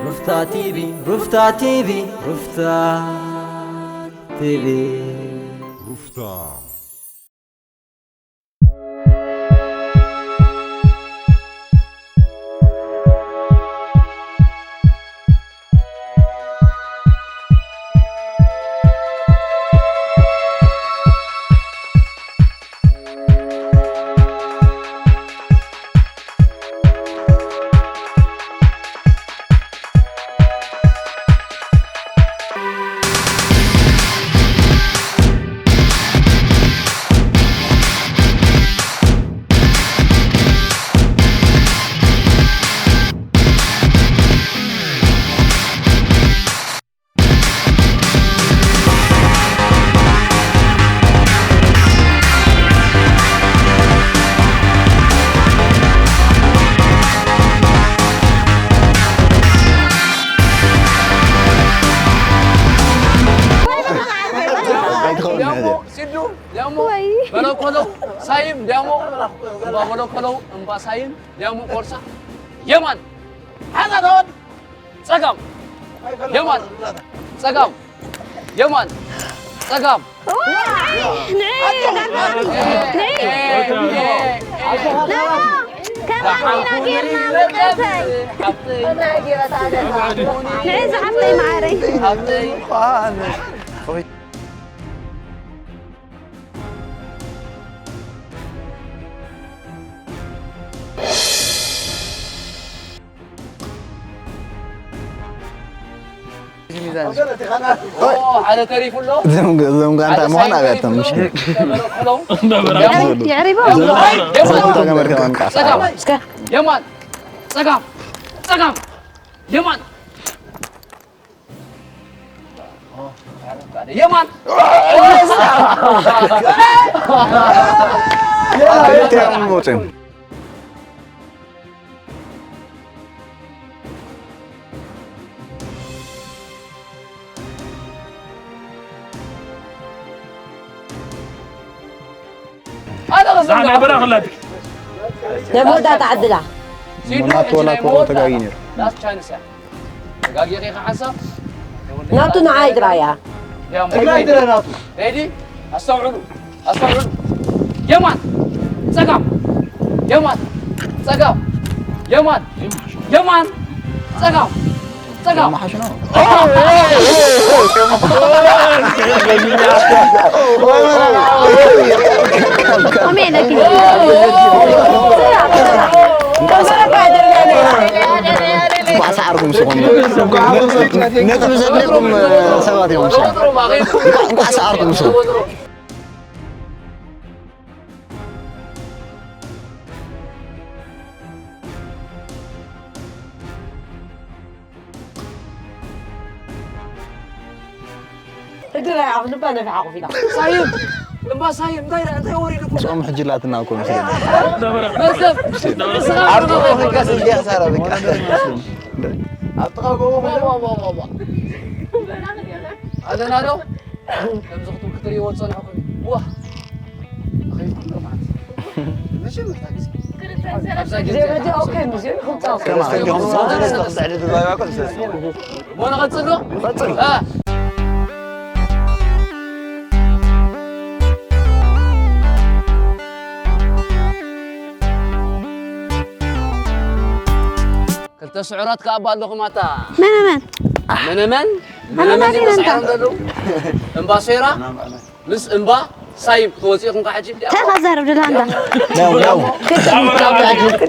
ሩፍታ ቲቪ፣ ሩፍታ ቲቪ፣ ሩፍታ ቲቪ። ሩፍታ። ሲዱ ዲያሞ ወይ። በለኮሎ ሳይም ዲያሞ እምባ በለኮሎ እምባ ሳይም ዲያሞ ቆርሳ የማን ሓዛዶን ጸጋም የማን ጸጋም የማን ጸጋም ንዒ ንዒ ንዒ ንዒ ከማን ኢና ጌርና መቀሰይ ንዒ ዝሓፍተይ መዓረይ ሓደ ተሪፉ ኣሎ። እዞም ጋንታ ምዃን ኣብያቶም ምሽኪን። የዕሪቦም። ጸጋም፣ የማን፣ ጸጋም፣ ጸጋም፣ የማን። የማን። ኣነ ክዝም ናይ በራ ክላትክ ናይ መወዳእታ ዕድላ። ሲዱ ናቱ ወላ ሕጂ ናይ ኮ መወዳእታ ተጋጊ ነይሩ። ላስት ቻንስ እያ። ተጋጊኺ ኢኺ ሓንሳብ። ናቱ ንዓይ ጥራይ እያ። ያው ትግራይ ድረ ናቱ። ሬዲ? ኣስተውዕሉ። ኣስተውዕሉ። የማን ጸጋም የማን ጸጋም የማን የማን ጸጋም ጸጋም። እንኳዕ ሰዓርኩም ስኹም። ነጥቢ ዘድልየኩም ሰባት እዮም። እንኳዕ ሰዓርኩም ስኹም። እግሪ ናይ ኣፍ ልባ ነፊሓ ኮፍ ኢላ። ሳይም፣ እምባ ሳይም፣ እንታይ ረ-፣ እንታይ ወሪዱኩም? ጾም ሕጂ ላትና እኮ መስለኒ። መዝገብ፣ ንስኻ ኣብ ጥቓ ኮንካ ስልኪ ክሳራ በቃ። ኣብ ጥቓ ጎቦ ዋ፣ ዋ፣ ዋ፣ ዋ፣ ዋ። ኣለና ዶ? ከምዚ ክትብል ክትርእይዎ ዝጸናሕኩም። ዋ። ኣኸይድኩም ዶ ማለት? መጀመርታ ግዜ። ኣብዛ ግዜ። ኦኬ፣ ሙዚየም ክምጻእ። ሰለስተ ጊዜ ክምጻእ። ሰለስተ ክስዕድ ዝባባ እኮ ሰለስተ። ሞ ንቐጽል ዶ? ቀጽል። እ። ክልተ ስዑራት ከኣ እባ ኣለኹም ኣታ። መነመን? መነመን? ኣነ መነመን ማን ኢለ እንታ? ይበስዓሎም ዘለዉ? እምባ ሶይራ? ምስ እምባ ሳይም ክወፅኡ ኢኹም ከዓ ሕጂ? እንታይ ኢኻ ትዛረብ ደላ እንታ? ያው፣ ያው።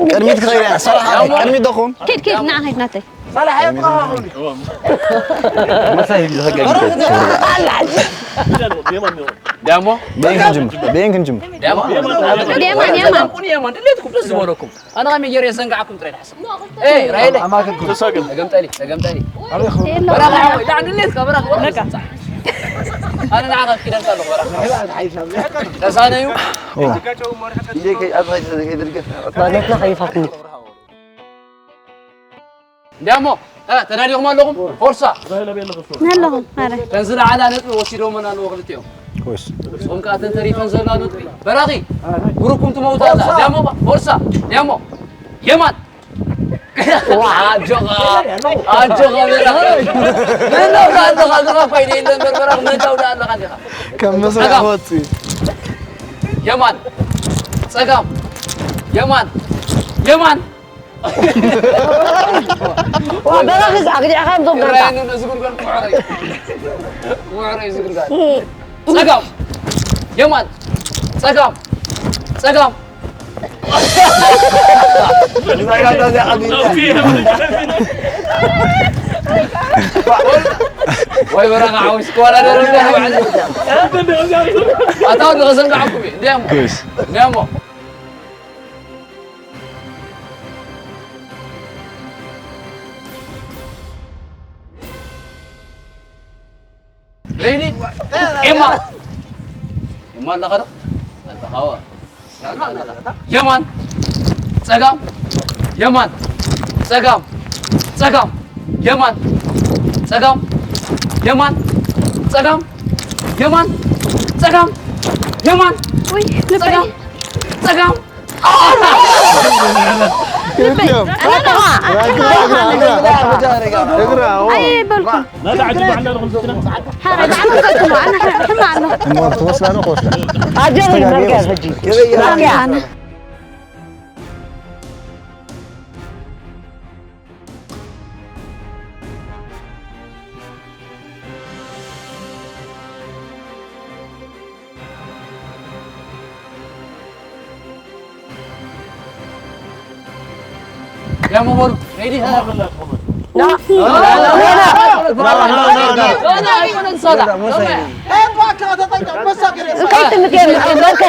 ቅድሚት ክኸይድ እያ። ሰላሕ፣ ቅድሚት ደኹም። ኪድ፣ ኪድ፣ ንዓ ኸይድ ናተይ። ሰላሕ፣ የጥቕኻ ኹን። መሳይ ዝኸገግ። ዳሞ? በይን ክንጅምር፣ በይን ክንጅምር። ዳሞ? ዳሞ፣ ዳሞ። ቁን የማን፣ ድሌትኩም ደስ ዝበለኩም። ኣነ ከመይ ገይረ የዘንግዓኩም ጥራይ ድሓስብ። ኤይ፣ ራሄለ። ተሰግም። ጸገም ጠሊ፣ ጸገም ጠሊ። የሎ። በራኻ ሓወይ፣ ላዕ ድሌትካ በራኻ፣ በራኻ። ኣነ ንዓኻ ኪዳንካ ኣለኹ፣ በራኻ። ተሳነዩ። ኦ። ማለትና ከይፋትኒ። እንዲያሞ፣ እ፣ ተዳሊኹም ኣለኹም? ፎርሳ። ኣለኹም፣ ኣረ። ከን ዝለዓላ ነጥቢ ወሲዶምና ኣለዎ ክልቲኦም። ኮይስ። ንስኹም ከኣ ተን ተሪፈን ዘላ ነጥቢ። በራኺ፣ ግሩፕኩም ትመውታ ኣላ። ፎርሳ። እንዲያሞ፣ ፎርሳ። እንዲያሞ፣ የማን። ኣጆኻ ኣጆኻ በራኺ። ምነው ከ ኣለኻ ኣለኻ እኮ ኢለ የለ እምበር በራኺ ምእታው ደኣ ኣለኻ እንዲኻ። ከም መስርሕ ጸጋም። ወጺ። የማን ጸጋም የማን የማን። ዋ በራኺ ኣግዲዕኻ እዮም ዞም ጋንታ። ይረኣየኒ ኣሎ፣ እዚ ጉድጓድ ክውዕሮ እዩ። ክውዕሮ እዩ እዚ ጉድጓድ። ጸጋም የማን ጸጋም ጸጋም። ወይ በረኻ ሓዊስ ክወዳደር እንዳ ባዕለ። ኣታ ወዲ ከሰንጋዕኩም እዩ። እንዲያሞ። ጎሽ። እንዲያሞ። ሬዲ ኤማ። ኤማ ኣለኻ ዶ? ኣለኻ ዋ። የማን ጸጋም የማን ጸጋም ጸጋም የማን ጸጋም የማን ጸጋም የማን ጸጋም የማን ውይ፣ ልበይ። ጸጋም ጸጋም። ልበይ። እግራ፣ እግራ፣ እግራ፣ እግራ። ኣይበልኩም። ሓረ፣ ዳዕማ ሰጥሞ፣ ኣነ ሕማቕ ኣለኹ። እሞ ትወስዳ ነው ከወስዳ? ኣጀሪ መርገ ሕጂ። መርገ። ያ መበሉ ሬዲ ና። ከይትምት የብልካ።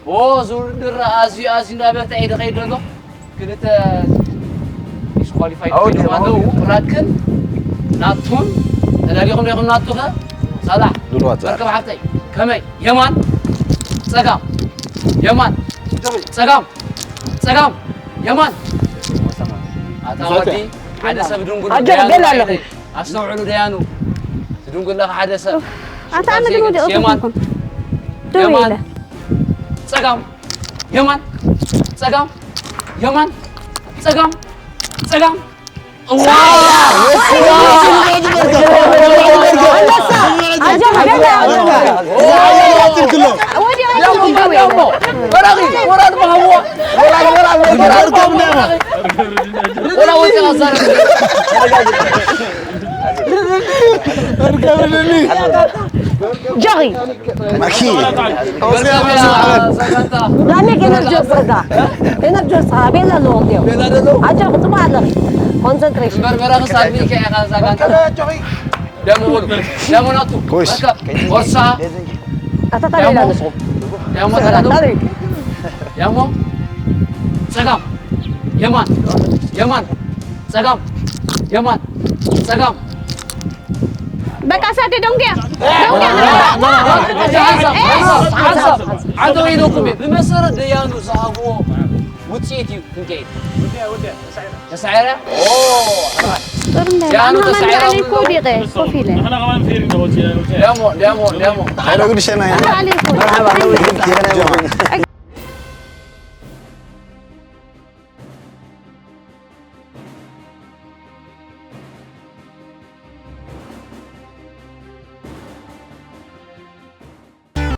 ኦ ዝውድድር ኣዝዩ ኣዝዩ እንዳበርትዐ እዩ ዝኸይድ ዘሎ። ክልተ ዲስኳሊፋይ ኣዎ፣ ኮይኖም ኣለዉ። ኣዎ። ራክን ናቱን ተዳሊኹም ዲኹም? ናቱ ኸ ሳላሕ ድልዋት። መርከብ ሓፍተይ ከመይ? የማን ጸጋም የማን ጸጋም ጸጋም የማን። ኣታ ወዲ ሓደ ሰብ ድንጉል ኣጆ፣ ደያኑ ገል ኣለኹ። ኣስተውዕሉ ደያኑ። ትድንጉል ኣለኻ ሓደ ሰብ። ኣታ ኣነ ግን ወዲቐ የማን። ተኾንኩ። ደው የማን። ኢለ። ጸጋም የማን ጸጋም የማን ጸጋም ጸጋም። ጀሪ ማኪ። ዳሜ ኤነርጂ ወስኻ። ኤነርጂ ወስኻ። ቤላ ኣለዎ እንዲያው። ቤላ ደሎ? ኣጆኺ፣ ጽቡቕ ኣለኺ። ኮንሰንትሬሽን። እምበር በራኺ ሳልሚ ከ ኢኻ እዛ ጋንታ። ደሞ በሉ። ደሞ ናቱ። ኮይስ። በቃ፣ ቦርሳ። ኣታ ታዲያ ደሞ። ደሞ ተናዶ። ታዲያ። ደሞ። ጸጋም። የማን። የማን። ጸጋም። የማን። ጸጋም። በቃ ሳደ ዶንግያ ዶንግያ። ሓንሳብ፣ ሓንሳብ፣ ሓንሳብ። ዓንተው ኢለኩም እየ። ብመሰረት ደያኑ ዝሃብዎ ውፅኢት እዩ ክንከይድ። ተሳዒረ? ኦ፣ ጥሩ እንደ ደያኑ ኣና ተሳዒረ ማን እኮ ብሎ። ዲቀ ኮፍ ኢለ። ንሕና ከማን ፌር ኢና ወፂና፣ ወፂና። ደሞ፣ ደሞ፣ ደሞ። ሓይለ ጉድ ሸና ኢና። ኣና ኣለ እኮ። መርሓባ፣ መርሓባ።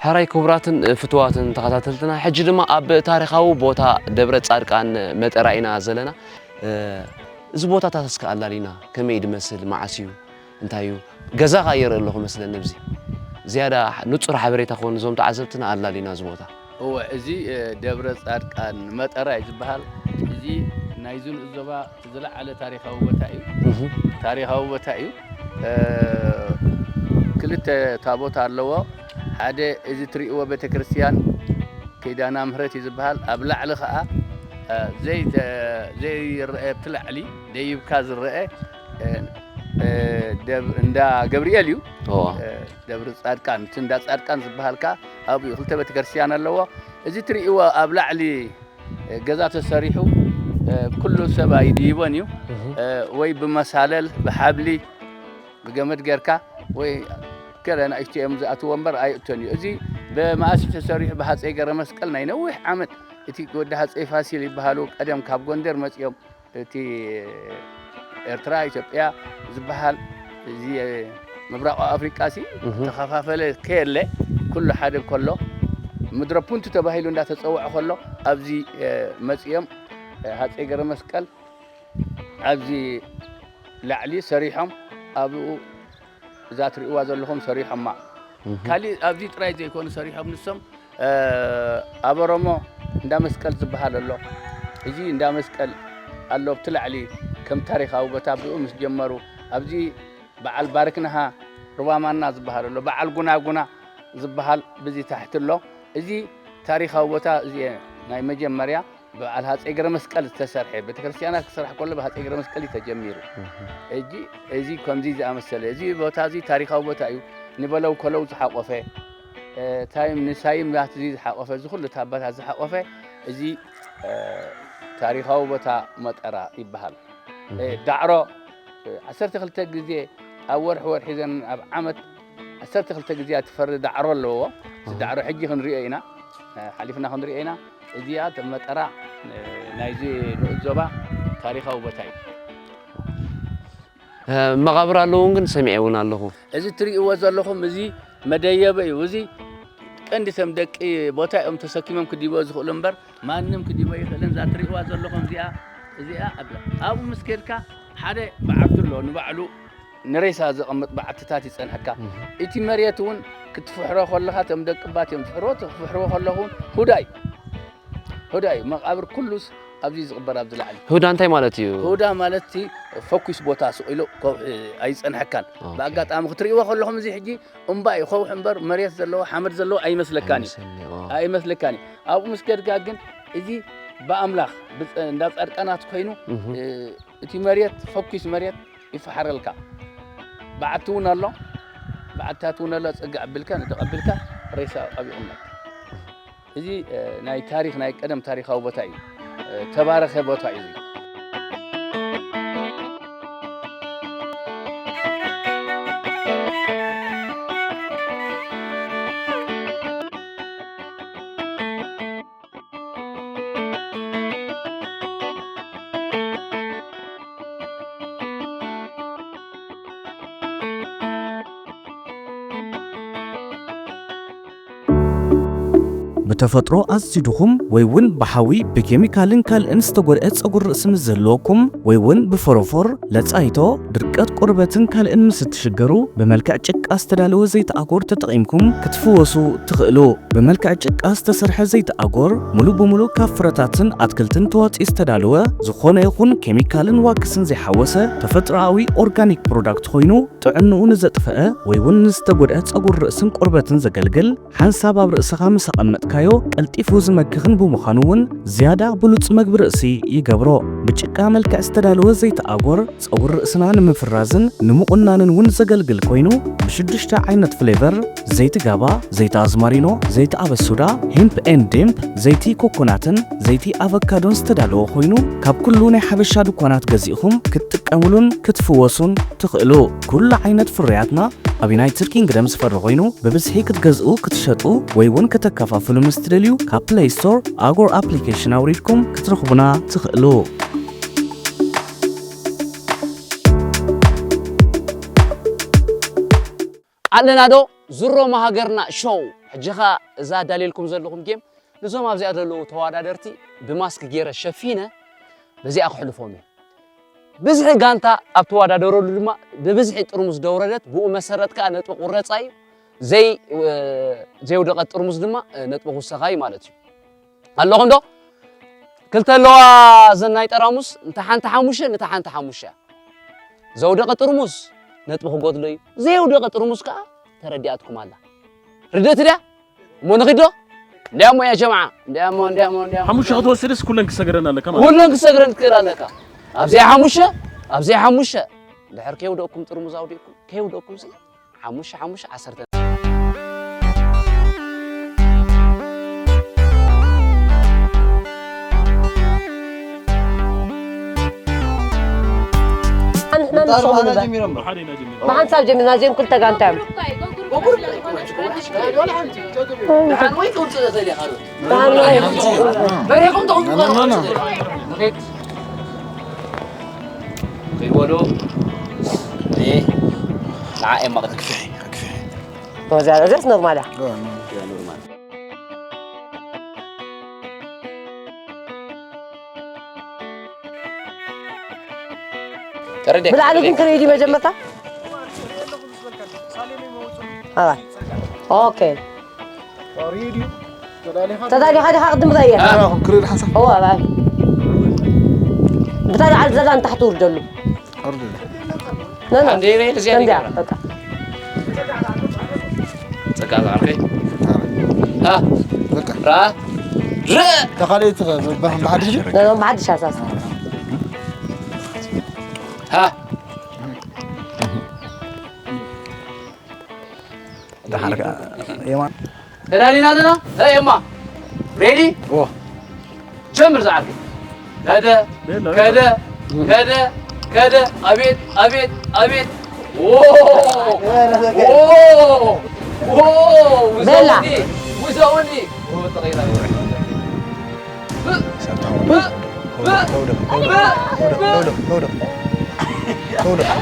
ሕራይ ክቡራትን ፍቱዋትን ተኸታተልትና፣ ሕጂ ድማ ኣብ ታሪኻዊ ቦታ ደብረ ጻድቃን መጠራ ኢና ዘለና። እዚ ቦታታት እስከ ኣላሊና፣ ከመይ ድመስል፣ መዓስ እዩ፣ እንታይ እዩ? ገዛ ኸኣ ይርኢ ኣለኹ መስለኒ ኣብዚ። ዝያዳ ንጹር ሓበሬታ ክኾን እዞም ተዓዘብትና ኣላሊና እዚ ቦታ። እወ፣ እዚ፣ እ፣ ደብረ ጻድቃን መጠራ እዩ ዝበሃል። እዚ ናይዚ ንኡስ ዞባ ዝለዓለ ታሪኻዊ ቦታ እዩ። እህ። ታሪኻዊ ቦታ እዩ። እ፣ ክልተ ታቦት ኣለዎ። ሓደ እዚ ትርእይዎ ቤተክርስትያን ኪዳና ምሕረት እዩ ዝበሃል። ኣብ ላዕሊ ኸኣ፣ እ፣ ዘይተ-፣ ዘይረአ ኣብቲ ላዕሊ ደይብካ ዝረአ፣ እ፣ እ፣ ደብ-፣ እንዳ ገብርኤል እዩ። እዋ። እ፣ ደብረ ጻድቃን፣ እቲ እንዳ ጻድቃን ዝበሃል ከኣ ኣብኡ ክልተ ቤተክርስትያን ኣለዎ። እዚ ትርእይዎ ኣብ ላዕሊ ገዛ ተሰሪሑ፣ እ፣ ኩሉ ሰብ ኣይድይቦን እዩ። እህ። እ፣ ወይ ብመሳለል፣ ብሓብሊ፣ ብገመድ ጌርካ፣ ወይ ገለ ንኣሽቱ እዮም ዝኣትዎ እምበር ኣይእቶን እዩ። እዚ ብመኣሲ ተሰሪሑ ብሃፀይ ገረመስቀል ናይ ነዊሕ ዓመት እቲ ወዲ ሃፀይ ፋሲል ይበሃሉ። ቀደም ካብ ጎንደር መፂኦም እቲ ኤርትራ፣ ኢትዮጵያ ዝበሃል እዚ ምብራቕ ኣፍሪቃ ሲ ተኸፋፈለ ከየለ፣ ኩሉ ሓደ ከሎ፣ ምድረ ፑንቱ ተባሂሉ እንዳተፀውዐ ከሎ፣ ኣብዚ መፂኦም ሃፀይ ገረመስቀል ኣብዚ ላዕሊ ሰሪሖም፣ ኣብኡ እዛ ትርእይዋ ዘለኹም ሰሪሖማ። ካሊእ ኣብዚ ጥራይ ዘይኮኑ ሰሪሖም ንሶም። ኣብ ኦሮሞ እንዳ መስቀል ዝበሃል ኣሎ። እዚ እንዳ መስቀል ኣሎ ኣብቲ ላዕሊ ከም ታሪኻዊ ቦታ ብኡ ምስ ጀመሩ፣ ኣብዚ በዓል ባርክንሃ ሩባማና ዝበሃል ኣሎ፣ በዓል ጉናጉና ዝበሃል ብዚ ታሕቲ ኣሎ። እዚ ታሪኻዊ ቦታ እዚ ናይ መጀመርያ ብበዓል ሃፀይ ገረመስቀል ዝተሰርሐ ቤተክርስትያናት ክስራሕ ከሎ ብሃፀይ ገረመስቀል እዩ ተጀሚሩ። ሕጂ እዚ ከምዚ ዝኣመሰለ፣ እዚ ቦታ እዚ ታሪኻዊ ቦታ እዩ። ንበለው ከለው ዝሓቆፈ፣ እ፣ ታይም ንሳይም ናት እዚ ዝሓቆፈ፣ እዚ ኩሉ ታባታት ዝሓቆፈ እዚ፣ እ፣ ታሪኻዊ ቦታ መጠራ ይበሃል። እ፣ ዳዕሮ፣ እ፣ ዓሰርተ ክልተ ግዜ ኣብ ወርሒ ወርሒ ዘን ኣብ ዓመት ዓሰርተ ክልተ ግዜ ትፈሪ ዳዕሮ ኣለዎ። እዚ ዳዕሮ ሕጂ ክንሪኦ ኢና፣ እ፣ ሓሊፍና ክንሪኦ ኢና። እዚኣ መጠራ፣ እ፣ ናይዚ ንኡስ ዞባ ታሪኻዊ ቦታ እዩ። እ፣ መቓብር ኣለዎ እውን ግን ሰሚዐ እውን ኣለኹ። እዚ ትርእይዎ ዘለኹም እዚ መደየቢ እዩ። እዚ ቀንዲ ሰም ደቂ ቦታ እዮም ተሰኪሞም ክዲቦ ዝኽእሉ እምበር ማንም ክዲቦ ይኽእልን። እዛ ትርእይዋ ዘለኹም እዚኣ፣ እዚኣ ኣብላ። ኣብኡ ምስ ከድካ ሓደ በዓቲ ኣሎ፣ ንባዕሉ ንሬሳ ዘቐምጥ በዓትታት ይጸንሐካ። እቲ መሬት እውን ክትፍሕሮ ከለኻ፣ እቶም ደቂ ባት እዮም ዝፍሕርዎ፣ ክትፍሕርዎ ከለኹ እውን ሁዳይ፣ ሁዳይ መቓብር ኩሉስ ኣብዚ ዝቕበር ኣብዚ ላዕሊ። ሁዳ እንታይ ማለት እዩ? ሁዳ ማለት እቲ ፈኲስ ቦታ ስቕ ኢሉ ከውሒ ኣይጸንሐካን። ኦኬ። ብኣጋጣሚ ክትርእይዎ ከለኹም እዚ ሕጂ እምባ እዩ፣ ከውሒ እምበር መሬት ዘለዎ ሓመድ ዘለዎ ኣይመስለካን እዩ። ኣይመስለኒ፣ ኦ። ኣይመስለካን እዩ። ኣብኡ ምስ ከድካ ግን እዚ ብኣምላኽ ብጸ-፣ እንዳ ጻድቃናት ኮይኑ፣ እህ። እ፣ እቲ መሬት ፈኲስ መሬት ይፈሓረልካ። በዓቲ እውን ኣሎ፣ በዓትታት እውን ኣሎ፣ ጽግዕ ኣቢልካ ንተቐቢልካ ሬሳ ኣብኡ ይቕመጥ። እዚ፣ እ፣ ናይ ታሪኽ፣ ናይ ቀደም ታሪኻዊ ቦታ እዩ። እ፣ ተባረኸ ቦታ እዩ እዚ። ብተፈጥሮ ኣዝዩ ድኹም ወይ እውን ብሓዊ፣ ብኬሚካልን ካልእን ዝተጎድአ ጸጉሪ ርእሲ ምስ ዝህልወኩም፣ ወይ እውን ብፎሮፎር፣ ለጻይቶ፣ ድርቀት ቆርበትን ካልእን ምስ እትሽገሩ፣ ብመልክዕ ጭቃ ዝተዳለወ ዘይቲ ኣጎር ተጠቒምኩም ክትፍወሱ ትኽእሉ። ብመልክዕ ጭቃ ዝተሰርሐ ዘይቲ ኣጎር፣ ሙሉእ ብሙሉእ ካብ ፍረታትን ኣትክልትን ተዋጺኡ ዝተዳለወ፣ ዝኾነ ይኹን ኬሚካልን ዋክስን ዘይሓወሰ ተፈጥሮኣዊ ኦርጋኒክ ፕሮዳክት ኮይኑ፣ ጥዕንኡ ንዘጥፈአ ወይ እውን ንዝተጎድአ ጸጉሪ ርእስን ቆርበትን ዘገልግል፣ ሓንሳብ ኣብ ርእስኻ ምስ ኣቐመጥካዮ ቀልጢፉ ዝመክኽን ብምዃኑ እውን ዝያዳ ብሉጽ መግቢ ርእሲ ይገብሮ። ብጭቃ መልክዕ ዝተዳለወ ዘይቲ ኣጎር ጸጉሪ ርእስና ንምፍራዝን ንምቑናንን እውን ዘገልግል ኮይኑ፣ ብሽዱሽተ ዓይነት ፍሌቨር፣ ዘይቲ ጋባ፣ ዘይቲ ኣዝማሪኖ፣ ዘይቲ ኣበሱዳ፣ ሄምፕ ኤንድ ዴምፕ፣ ዘይቲ ኮኮናትን ዘይቲ ኣቨካዶን ዝተዳለወ ኮይኑ፣ ካብ ኩሉ ናይ ሓበሻ ድኳናት ገዚእኹም ክትጥቀሙሉን ክትፍወሱን ትኽእሉ። ኩሉ ዓይነት ፍርያትና ኣብ ዩናይትድ ኪንግደም ዝፈሪ ኮይኑ፣ ብብዝሒ ክትገዝኡ፣ ክትሸጡ ወይ እውን ከተከፋፍሉ ምስ ትደልዩ፣ ካብ ፕለይ ስቶር ኣጎር ኣፕሊኬሽን ኣውሪድኩም ክትረኽቡና ትኽእሉ። ኣለና ዶ? ዙሮ መሃገርና ሾው። ሕጂ ኸኣ እዛ ኣዳልየልኩም ዘለኹም ጌም፣ ነዞም ኣብዚኣ ዘለዉ ተወዳደርቲ ብማስክ ገይረ ሸፊነ፣ በዚኣ ክሕልፎም እየ። ብዝሒ ጋንታ ኣብ ተወዳደረሉ ድማ ብብዝሒ ጥርሙዝ ደውረደት፣ ብኡ መሰረት ከኣ ነጥቢ ቁረጻ እዩ። ዘይ-፣ እ፣ ዘየውደቐት ጥርሙዝ ድማ፣ እ፣ ነጥቢ ክውሰኻ እዩ ማለት እዩ። ኣለኹም ዶ? ክልተ ኣለዋ እዘን ናይ ጠራሙዝ፣ እንተ ሓንቲ ሓሙሽተ፣ ንታ ሓንቲ ሓሙሽተ እያ። ዘውደቐ ጥርሙዝ ነጥቢ ክጎድሎ እዩ። ዘየውደቐ ጥርሙዝ ከኣ ተረዲኣትኩም ኣላ። ርድእቲ ድያ? እሞ ንኺድ ዶ? እንዲያሞ ያ ጀምዓ፣ እንዲያሞ፣ እንዲያሞ፣ እንዲያሞ። ሓሙሽተ ክትወስድስ ኩለን ክሰግረን ኣለካ ማለት እዩ። ኩለን ክሰግረን ትክእል ኣለካ። ኣብዚኣ ሓሙሽተ፣ ኣብዚኣ ሓሙሽተ። ድሕር ከየውደቕኩም ጥርሙዝ ኣውዲቕኩም፣ ከየውደቕኩም ሲ ሓሙሽተ፣ ሓሙሽተ፣ ዓሰርተ። ንሕና ንስኹም ንበል። ጀሚሮም። ብሓደ ኢና ጀሚርና። ብሓንሳብ ጀሚርና፣ እዚኦም ክልተ ጋንታ እዮም። ደሓን ወይ ትውፅእ ትኽእል ኢኻ ዶ? ደሓን ወይ? በሪኹም ተውፅኡ። ከይበሉ። እኔ ንዓ እዮም መቕድም። እዚኣ፣ እዚኣስ ኖርማል እያ። ተረዲእካ፣ ብላዕሊ ግን ተረዲእካ። ክርእዩ ድዩ መጀመርታ? ኣባይ። ኦኬ። ተዳሊኻ ዲኻ ቅድም ዛየ? ኣራኹም ክርኢ ሓንሳብ። እዋ፣ ኣባይ። ብታ ላዕሊ ዘላ ንታሕቲ ውርደሉ። ኣርደለ። ኖ፣ ኖ። ኣንዴ በይ፣ እዚኣ ከምዚኣ፣ ዲጋ። በቃ። ጸጋ ዝዓርከይ። ኣረ። ሃ። በቃ። ራ። ረ። ተኻልኦት ከ፣ ብ-፣ ብ-፣ ብሓድሽ ድዩ? ኖ፣ ኖ፣ ብሓድሽ ኣሳስ። ሃ። ደሓር ከኣ የማን። ተዳሊና ኣለና? እ፣ የማ። ሬዲ? ኦ። ጀምር ዝዓርከይ። ከደ፣ ከደ፣ ከደ፣ ከደ። ኣቤት፣ ኣቤት፣ ኣቤት። ኦ! ኦ! ኦ! በላ። ውዘውኒ፣ ውዘውኒ። ኦ፣ ተቐይራ።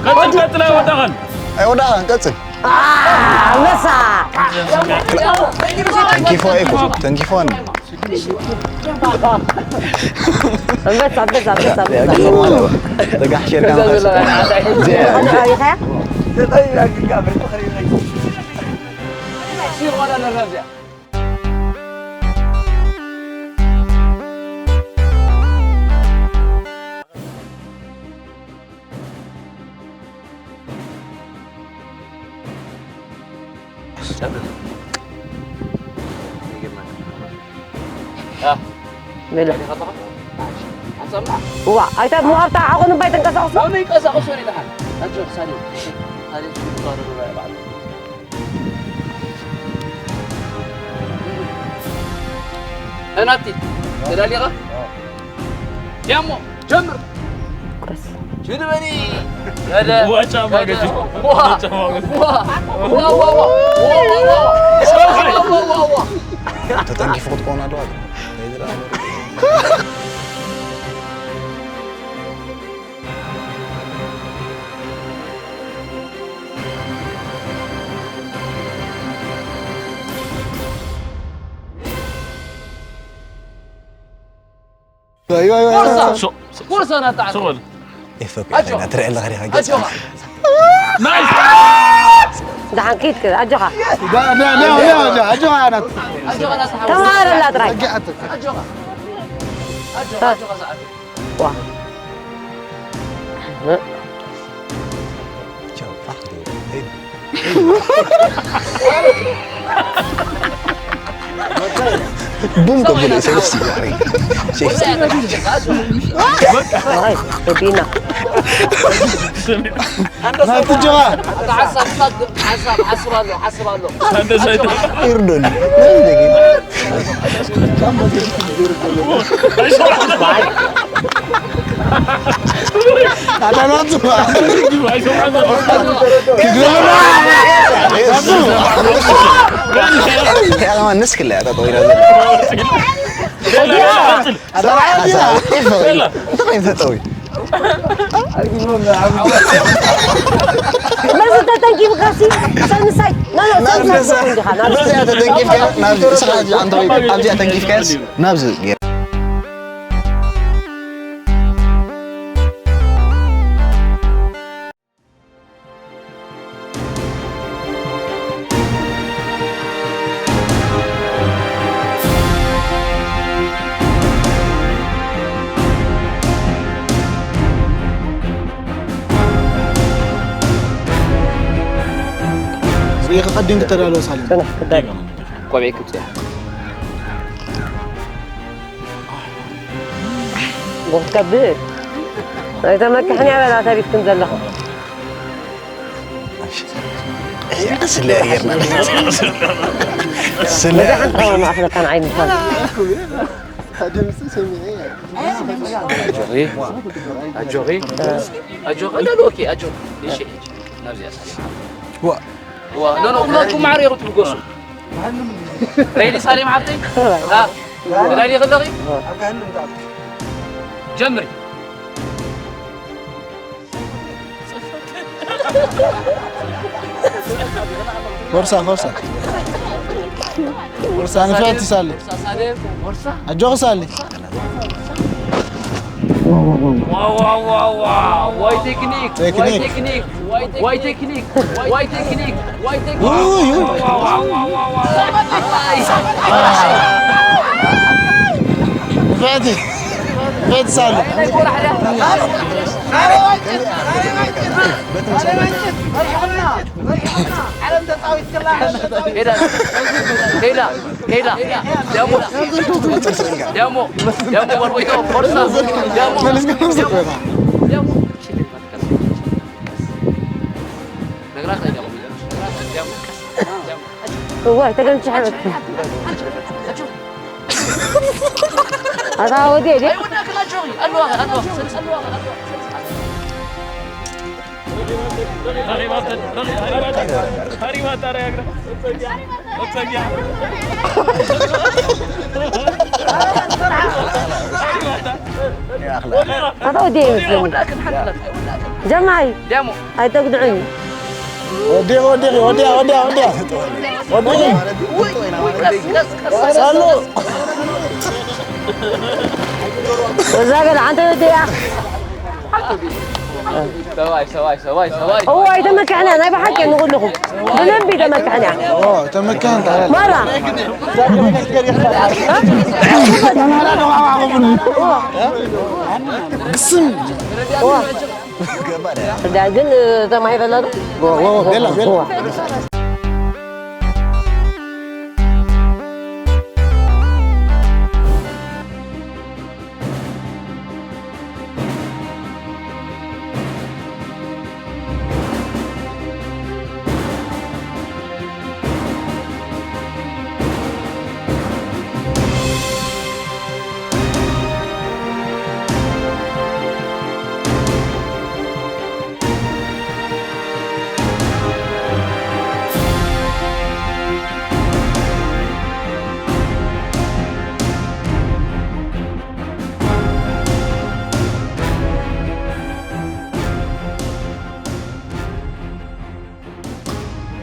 ቀጽል፣ ቀጽል፣ ኣይወዳእካን። ቀጽል። አ፣ ኣንበሳ። ተንኪፎ እኮ፣ ተንኪፎ። ኣንበሳ፣ ኣንበሳ፣ ኣንበሳ፣ ኣንበሳ። ተጋሕሸልካ ማለት እዩ። ዚያ፣ ዚያ። ኣንበሳ ኢኻ? ዋ፣ ኣይታ ሞ ኣብታ ዓቐኑ ባይ ተንቀሳቐሱ። ናቲ፣ ተዳሊኻ? ያሞ፣ ጀምር። ኩረስ። ሽዱ በሊ። ገደ፣ ዋ፣ ጫማ ገደ። ገደ። ዋ፣ ዋ፣ ጫማ ገደ። ዋ፣ ዋ፣ ዋ፣ ዋ። ተጠንቂፉ ክትኮኑ ኣለዋ። ኣይዋ፣ ኣይዋ፣ ኣይዋ። ፎርሳ። ፎርሳ ናታ። ሱቕ በል። ኤፍ ቢ ኣይ ኣጆኻ። ትሪኢ ኣለኻ ዲኻ? ኣጆኻ። ናይስ! ደሓን ኪድ ኪድ፣ ኣጆኻ። ዳ፣ ዳ፣ ዳ፣ ዳ፣ ዳ፣ ኣጆኻ፣ ኣናት። ኣጆኻ ናታ። ተማሃረላ ጥራይ። ኣጆኻ። ኣጆኻ። ኣጆኻ፣ ኣጆኻ፣ ዝዓቢ። ዋ። ቻው፣ ፋሕ በል። ቡም ተብሎ ሴፍቲ፣ ሴፍቲ። ኣይ፣ ወዲና። ናቲ ጆሃር። ኣታ ሓሳብ፣ ሓሳብ፣ ሓሳብ፣ ሓስብ ኣሎ፣ ሓስብ ኣሎ። ይርዶኒ። ኣታ ናቱ። ክግርምና። ያማ ንስክላ ያታ ጠዊራ። ኣታ ሓሳ። እንታይ ተጠዊ? ነዚ ተተንኪፍካሲ፣ ሰንሳይ፣ ኖ፣ ኖ፣ ናብዚ ሰንሳይ ተሰ-፣ ትኾን ዲኻ፣ ናብዚ። ናብዚኣ ተተንኪፍካ፣ ናብዚ፣ ንስኻ ሕጂ ኣንተ ወይ፣ ኣብዚኣ ተንኪፍካስ፣ ናብዚ ገይር። ሪኢኺ ቀዲም ክተዳለዎ ሳሌም። ጽናሕ፣ ክዳሎ። ቆቢዕ ክውጽእ። ጎፍ ትከብድ። ኣይተመክሕን እያ በላ ተሪፍክን ዘለኹም። እሺ። እያ፣ ስለ ጌርና። ስለ በዛ ሓንቲ ማእኽለካን ዓይንታን። ኣጆኺ፣ ኣጆኺ፣ ኣጆኺ፣ ኣጆኺ፣ ኣጆኺ። እሺ፣ ናብዚኣ ሳሌም። ዋ። ዋ፣ ኖ፣ ኖ፣ ኩላትኩም ማዕረ ኢኹም ትብገሱ። ሬዲ ሳሌም ሓብተይ? አ፣ ሬዲ ከለኺ? ጀምሪ። ፎርሳ፣ ፎርሳ። ፎርሳ፣ ንፍዕቲ ሳሌ። ኣጆኺ ሳሌ። ዋው፣ ዋው፣ ዋው፣ ዋው፣ ዋው። ዋይ ቴክኒክ፣ ቴክኒክ። ዋይ ቴክኒክ፣ ዋይ ቴክኒክ፣ ዋይ ቴክኒክ፣ ዋይ ቴክኒክ። ውይ፣ ውይ። ዋው፣ ዋው፣ ዋው፣ ዋው፣ ዋው። ኣይ። ንፍዕቲ፣ ንፍዕቲ ሳሌ። ሄዳ፣ ሄዳ፣ ሄዳ። ደሞ፣ ደሞ፣ ደሞ፣ ወርቆይቶ፣ ፎርሳ፣ ደሞ፣ ደሞ፣ ደሞ። ነግራት ኣይደለም። ደሞ፣ ደሞ። እዋይ፣ ተገምቼ ሓመድ። ኣታ ወዲ፣ ወዲ። ኣይወዳእክን፣ ኣጆኺ፣ ኣለዋ፣ ኣለዋ፣ ኣለዋ። ኣታ ወዲ ይመስለኒ። ጀማይ፣ ደሞ። ኣይተጉድዑኒ። ወዲቑ፣ ወዲቑ፣ ወዲያ፣ ወዲያ፣ ወዲያ። ወዲቑ። ውይ፣ ውይ፣ ቀስ፣ ቀስ፣ ቀስ። ሳሉ። ወዛ ገለ፣ ኣንተ ወዲያ። ሰባይ፣ ሰባይ፣ ሰባይ፣ ሰባይ። እዋይ፣ ተመካሕና፣ ናይ ብሓቂ ንኹልኹም። ብልቢ ተመካሕና። ኦ፣ ተመካሕና። ማራ። ግስም። ዳ ግን ተማሂረ ኣሎ ዶ? ዎ፣ ዎ፣ ቤላ፣ ቤላ።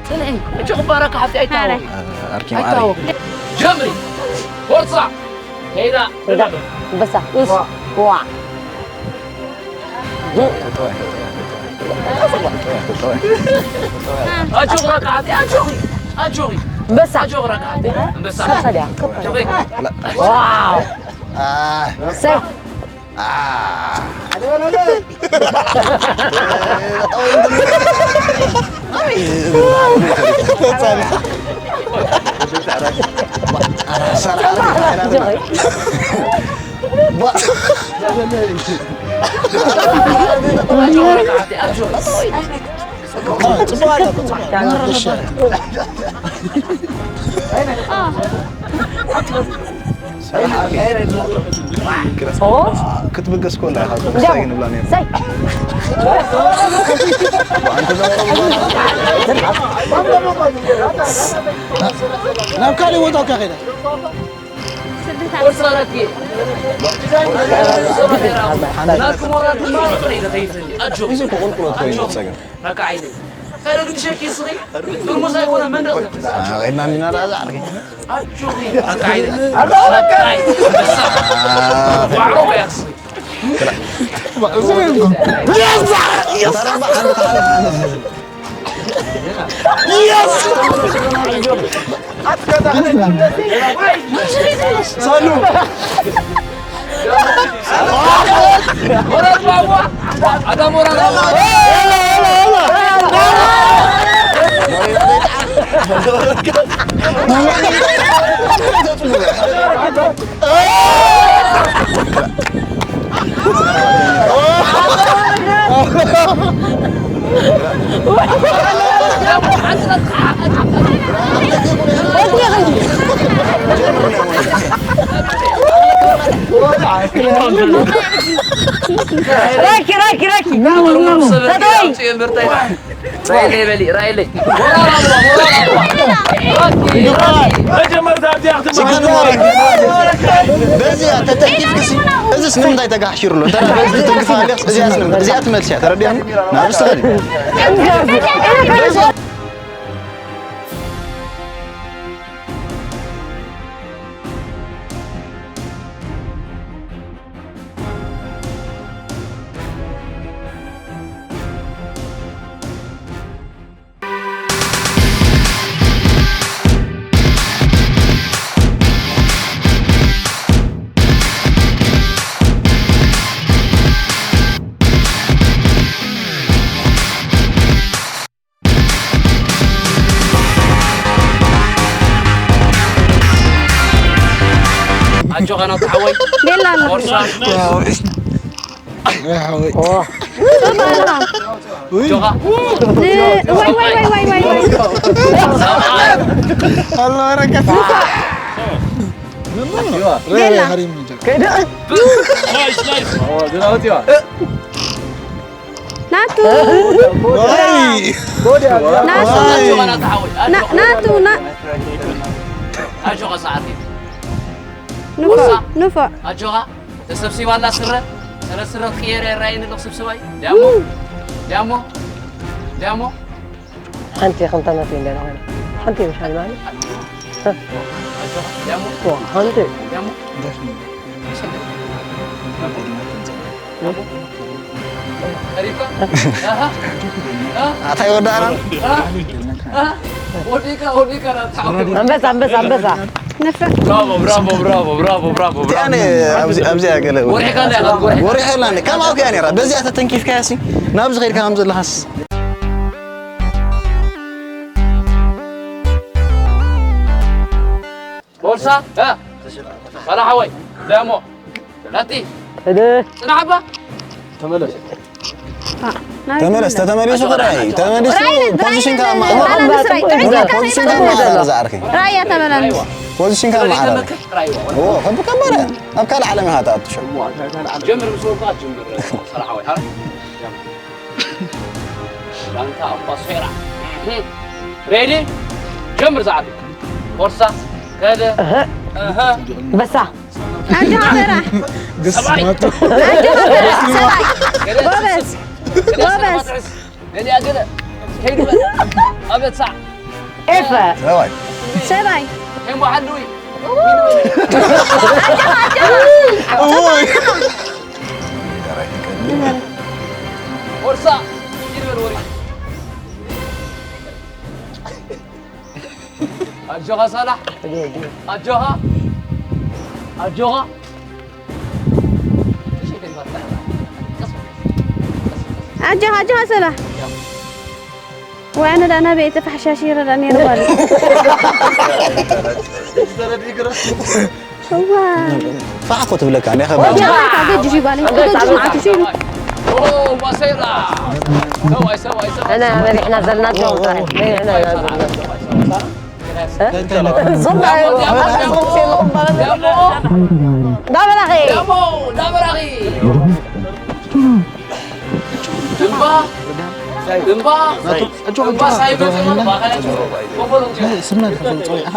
ጽንሒ፣ እጅ ክባረካ ሓፍቲ ኣይታወቅ። ኣረ። ኣርኪ ማዕረይ። ኣይታወቅ። ጀምሪ። ፎርሳ። ከይዳ። ከይዳ። ኣንበሳ። ኡፍ። ዋ። ኣጆኺ ረቃ ሓፍቲ፣ ኣጆኺ። ኣጆኺ። ኣንበሳ። ኣጆኺ ረቃ ሓፍቲ። ኣንበሳ። ከበዳ፣ ከበዳ። ጀምሪ። ዋው። ኣይ። ሰይ። ክትብገስ ኮላ ኢኻ ክትብገስ እንዲያው። ንብላ ነይሩ። ሰይ። ናብ ካልእ ቦታ እኮ ከይዳ። ናትኩም ወራድ ድማ ይቕረ ኢለ ከይፍኒ። ኣጆኹም። እዚ እኮ ቁልቁለት ኮይኑ እዩ ጸገም። ረካ ዓይነይ። ኸረ ግን ሸኪ ስኺ። ጥርሙዝ ኣይኮነ መንደቕ። አ፣ ኢልና እንዲና ደኣ ዝዓርኪ። ኣጆኺ። ረካ ዓይነይ። ረካ ዓይነይ። ዋዕሮ በያ ስኺ። ሳሉ። ወረድ ባዋ። ኣዳም ወረድ። ራኪ ራኪ ራኪ። ተጠወይ። ራይለይ በሊ ራይለይ። በዚኣ ተተኪፍክሲ እዚስ ንምንታይ ተጋሕሽሩ ኣሎ? ተራ በዚ ትንክፍ ኣለክስ እዚኣስ ንምንታይ? እዚኣ ትመልስያ ተረዲኣኒ? ናብ ስትኸዲ ኣጆኻ ናቱ ሓወይ። ቤላ ኣሎ። ቦርሳ። ሶፋ ኣለኻ። ኣጆኻ። ን-፣ ወይ፣ ወይ፣ ወይ። ቤላ። ናይስ፣ ናይስ። ናቱ። ናቱ። ኣጆኻ ናቱ ሓወይ። ና-፣ ናቱ፣ ና-፣ ኣጆኻ ሰዓርቲ። ንፉዕ፣ ቦርሳ። ንፉዕ። ኣጆኻ። ተሰብሲባ ኣላ ስረ። ሰለ ስረ ክየረ ራይን ኣለኹ ስብስባይ። ዳሞ። ዳሞ። ዳሞ። ሓንቲ ከም ተመት እንደና። ሓንቲ ምሻል ማለት። ኣጆኻ። ዳሞ። ዋ፣ ሓንቲ። ዳሞ። ኣታ ይወዳእና። ኣንበሳ፣ ኣንበሳ፣ ኣንበሳ። ነፈ። ብራቮ፣ ብራቮ፣ ብራቮ፣ ብራቮ፣ ብራቮ፣ ብራቮ፣ ብራቮ። ኣነ ኣብዚ፣ ኣብዚኣ ገለ ወሪሕካ እንዳ ኢኻ፣ ወሪሕ። ወሪሕ የላኒ። ከማኡ ከያ ነይራ። በዚኣ ተተንኪፍካያ ሲ፣ ናብዚ ኸይድካ ከም ዘለኻስ። ቦርሳ፣ እ፣ ሳላ ሓወይ፣ ደሞ፣ ናቲ፣ እደ። ጽናሕ እባ። ተመለስ። አ፣ ናይ ተመለስ፣ ተመለስ። ተተመሊሱ ክራይ፣ ተመሊሱ ራይ፣ ፖዚሽንካ ራይ፣ ኣማዕራ። ራይ፣ ራይ፣ ፖዚሽንካ ራይ፣ ኣማዕራ ራይ፣ ዝዓርከይ። ራይ፣ ተመላለስ። ፖዚሽንካ ኣማዕራ። ራይ፣ ኦ፣ ከም ከበረ። ኣብ ካልእ ዓለም ኢኻ ትኣቱ ሸው። ጀምር፣ ምስ ወልካ ጀምር፣ ሳላ ሓወይ፣ ሃ? ጀምር። ጋንታ ኣባ ሴራ። ሬዲ? ጀምር ዝዓርከይ። ቦርሳ፣ ከደ። እህ። እህ። በሳ። ኣጆኻ በራሕ። ሰብኣይ። ኣጆኻ በራሕ፣ ሰብኣይ። ጎበዝ። ጎበዝ። ገለ ኣገለ። ከይዱ በል። ኣበት ሳዕ። ኤፈ። ሰብኣይ። ሰብኣይ። ሄምቦ ሓልዊ። ኣጆኻ፣ ኣጆኻ። እውይ። ቦርሳ። ከይዱ በል ወሪ። ኣጆኻ ሳላሕ። ኣጆኻ። ኣጆኻ። ኣጆኻ፣ ኣጆኻ ሳላሕ። ወይ ኣነ ደኣ ናበይ እየ ተፋሕሻሽ ይረዳ ነይረ ጓል። እዋ። ፋሕ እኮ ትብለካ፣ እኔ ኸባድ። ወዲያ ባልካ ገጅሽ ይባል፣ ገጅሽ ማዓት ሽሉ። ኦ፣ ማሰይራ። ሰብኣይ፣ ሰብኣይ፣ ሰብኣይ። أنا، أنا، إحنا زلنا الجو، طيب. إحنا زلنا الجو. زلنا الجو. دابا أخي. دابا، دابا أخي. እምባ፣ እምባ፣ እምባ ሳይበር፣ እምባ፣ ስምና ተፈንጾ፣ ኣሃ።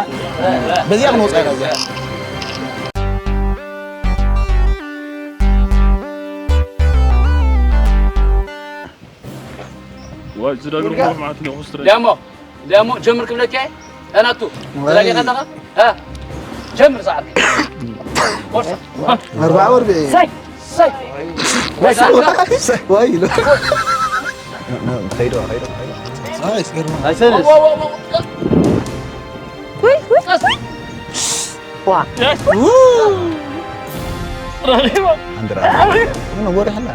በዚኣ ክንወጽእ ኢና፣ እዚኣ። ዋይ፣ ዝደግርኩ ማለት ነው፣ ኹስትረ። ደሞ፣ ደሞ፣ ጀምር ክብለካ እየ። ኣናቱ፣ ወይ። ትደግፍ ኣለኻ? እ? ጀምር፣ ሰዓት። ቦርሳ። ኣርባዓ ወርቂ። ሳይ፣ ሳይ። ወይ፣ ወይ፣ ኢሉ። ኸይዶ፣ ኸይዶ፣ ኸይዶ። ሳይ፣ ስገርማ። ኣይሰልስ። ዋ፣ ዋ፣ ዋ፣ ዋ። ቀስ። ዋ። ው። ረኺባ። ኣንድራ። ምን ወሬ ሕላ?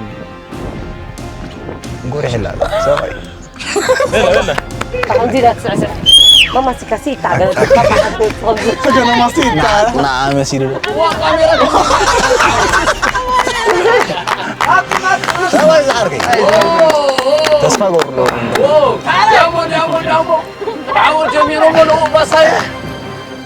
ጎሪሕላ፣ ሰብኣይ። ከምዚ ኢላ ትስዕስዕ። ማማሲካ ሲታ ገለ ትቀባሓት ትኸውን። ተገነ ማሲታ። ንዓ መሲሉ። ሰብኣይ ዝዓርከይ። ተስፋ ገብሩ። ዳሞ፣ ዳሞ፣ ዳሞ። ዓወት ጀሚሮሞ ነው ባሳይ።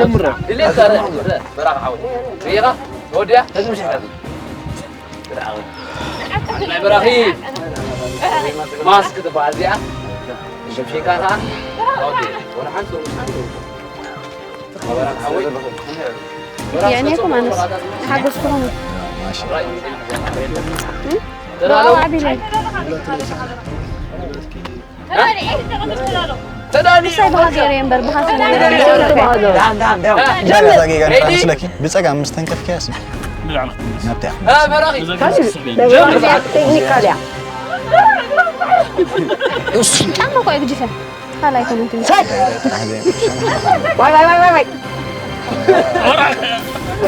ጀምሮ። ድሌት ጋር በራኻ ዓወት። ሪኢኻ? ወዲያ? ናይ በራኺ ማስክ ትበሃል እዚኣ። ሸብሽካ ከኣ። ኦኬ። ወላ ሓንቲ ሰው የእኔ እኮ ማለት ተሓጎስኩ ነው። ማሽ። እም? ዋው፣ ዓቢለይ። ተዳኒ። እሳይ ብሃገር እየ እምበር፣ ብሃገር እየ። ዳን፣ ዳን፣ ዳን። ጀምር። ዳን፣ ዳን፣ ዳን። ሬዲ? ስለኪ ብጸጋም ምስ ተንከፍኪ ያስ። ብዛዕባ ናብታ። እ፣ በራኺ። ጀምር። ቴክኒካል እያ። እሱ ጫማ እኮ እዩ ግጅፈ። ካልኣይ ኮመንት እዩ። ዋይ፣ ዋይ፣ ዋይ፣ ዋይ፣ ዋይ።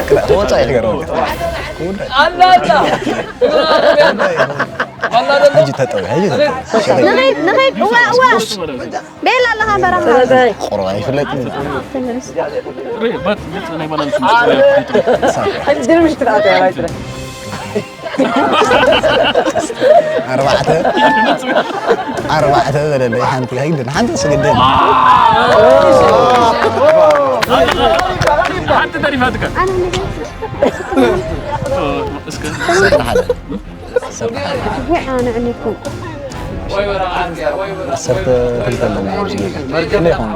ክላ-፣ ወጻኢ ክገርም። ኣላ፣ ኣላ። ኣላ፣ ኣላ። ሕጂ ተጠዊ፣ ሕጂ ተጠዊ። ንኸይድ፣ ንኸይድ፣ እዋ፣ እዋ። ቤላ ኣለኻ በረኻ። ቁሩብ ኣይፍለጥን። ሕጂ ድርምሽ ክትኣትያ፣ ዋይ፣ ጥረ። ኣርባዕተ፣ ኣርባዕተ በለለይ፣ ሓንቲ ኣይግድን፣ ሓንቲ ስግድን። ሓንቲ ተሪፋትካ። ኣነ ነገር እስከ። ዓሰርተ ሓደ። ዓሰርተ ሓደ። ወይ ኣነ ዕንኩም። ዓሰርተ ክልተ ኣለና ኣብዚ ጌጋ። ክንደይ ይኾኑ?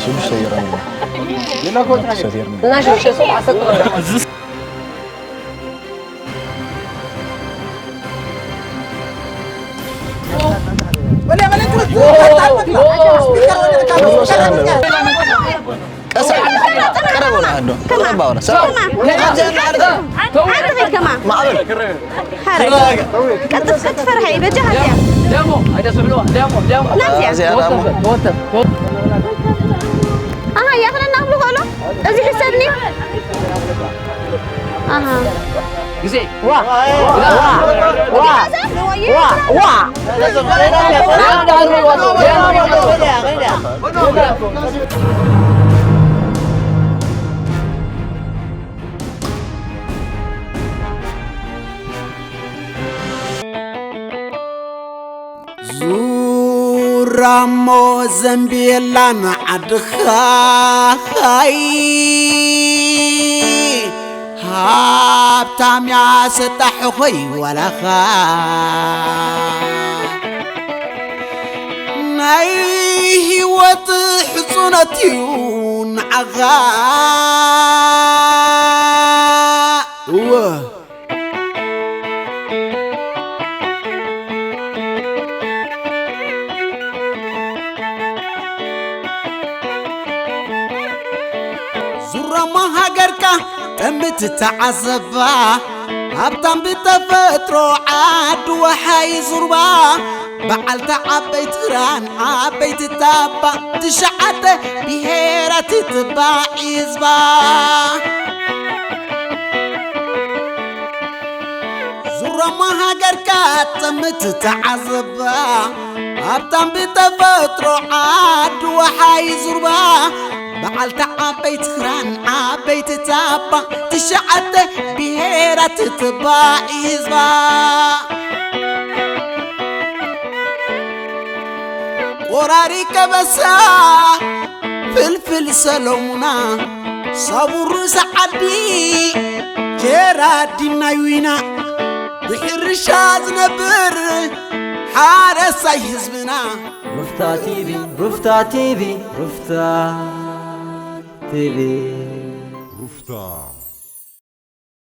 ሽዱሽተ ይረሙ። ሌላ ኮታ ሰፊርና። እና ሽዱሽተ ሰው ዓሰርተ ቀስ፣ ቀረብ በሉ፣ ኣዶ። ቀረብ በሉ። ሰላም። ከማ። ማዕበል። ቀጥፍ፣ ቀጥፍ፣ ፈርሐ፣ ይበጃ ሃዲያ። ደሞ፣ ኣይተስዕልዋ፣ ደሞ፣ ደሞ። ናዚያ። እዚኣ ደሞ። ኣሃ፣ ያኽለና ክብሉ ከሎ፣ እዚ ሕሰብኒ። ኣሃ። ግዜ። ዋ፣ ዋ፣ ዋ፣ ዋ፣ ዋ። ዙራሞ ዘንቢላን ዓድኻይ ሃብታም እያ ሰጣሕ ኾይ ዋላኻ ናይ ህይወት ሕጹነት እዩ ንዓኻ እወ ዙራማ ሃገርካ ጠምት ተዓዘባ ሃብታም ብተፈጥሮ ዓዲ ወሓይ ዙርባ በዓልቲ ዓበይቲ ክራን ዓበይቲ ታባ ትሽዓተ ብሄራት ትባ ዒዝባ ዙራማ ሃገርካ ጠምት ተዓዘባ ሃብታም ብተፈጥሮ ዓዲ ወሓይ ዙርባ በዓልቲ ዓበይቲ ክራን ዓበይቲ ታባ ትሽዓተ ብሄራት ትባ ዒዝባ ቆራሪ ከበሳ ፍልፍል ሰሎሙና ሳቡር ርእሲ ዓዲ ጀራዲን ናይ ዊና ብሕርሻ ዝነብር ሓረሳይ ህዝብና ሩፍታ ቲቪ ሩፍታ ቲቪ ሩፍታ ቲቪ ሩፍታ